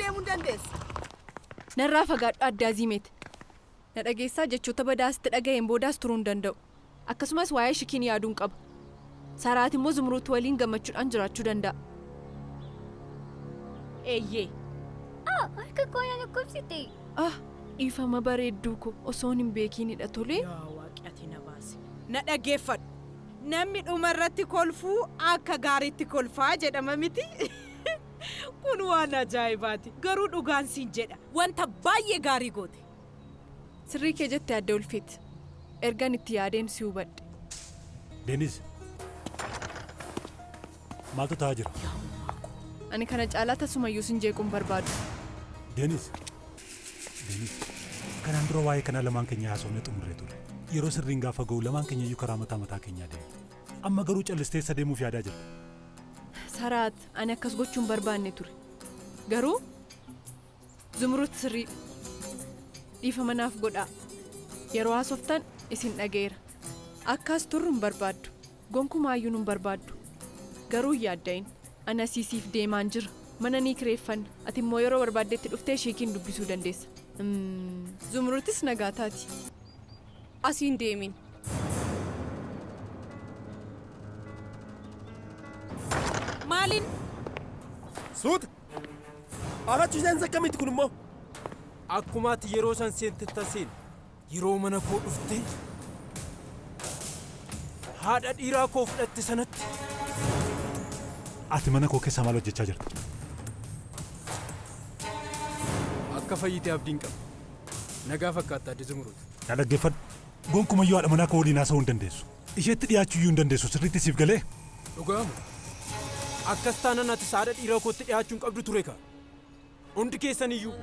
deemuu hin dandeessu. Narraa fagaadhu Aadde Aziimeet. Na dhageessaa jechoota badaa sitti dhaga'een boodaas turuu hin danda'u. Akkasumas waa'ee Shikiin yaaduun qaba. Saraat immoo Zumruut waliin gammachuudhaan jiraachuu danda'a. Eeyyee. Ah! Harka koo na dhukkubsite. Ah! Dhiifama bareedduu ko osoon hin beekiinidha tolee? Yaa waaqi ati na baasi. Na dhaggeeffadhu. Namni dhuma irratti kolfuu akka gaariitti kolfaa jedhama miti? Kun waan ajaa'ibaati. Garuu dhugaan siin jedha. Wanta baay'ee gaarii goote. Sirrii kee jette Aadde Ulfeet. Ergan itti yaadeen si hubadhe. Deeniz. Maaltu ta'aa jira? Ani kana caalaa tasumayyuu sin jeequu hin barbaadu. Deeniz. Deeniz. Kanaan dura waa'ee kanaa lamaan keenya haasofnee xumurree ture. Yeroo sirriin gaafa ga'u lamaan keenya iyyuu karaa mataa mataa keenyaa deemna. Amma garuu callistee eessa deemuuf yaadaa jirta? Saraat, ani akkas gochuu hin barbaanne ture. Garuu Zumrut sirrii dha. Dhiifama naaf godhaa. Yeroo haasoftan isin dhaga'eera. Akka as turru hin barbaaddu. Gonkumaayyuu nun barbaaddu. Garuu hin yaadda'in. Ani asii siif deemaan jira. Mana ni kireeffanna. Ati immoo yeroo barbaaddetti dhuftee Shiikiin dubbisuu dandeessa. Umm. Zumrutis nagaa taati. Asii hin deemin. Maalin? Suuta! Arachu seensa akkamiiti kun immoo? Akkuma ati yeroo san seentettan seeni. Yeroo mana koo dhuftee haadha dhiiraa koo fudhatte sanatti. Ati mana koo keessa maal hojjechaa jirta? Akka fayyite abdiin qaba. Nagaa fakkaatta Aadde Zumruut. Na dhaggeeffadhu. Gonkumayyuu haadha manaa koo waliin haasa'uu hin dandeessu. Isheetti dhiyaachuuyyuu hin dandeessu sirriitti siif galee? Dhugaa moo? Akkas taanan atis haadha dhiira kootti dhiyaachuu hin qabdu ture kaa. Hundi keessan iyyuu.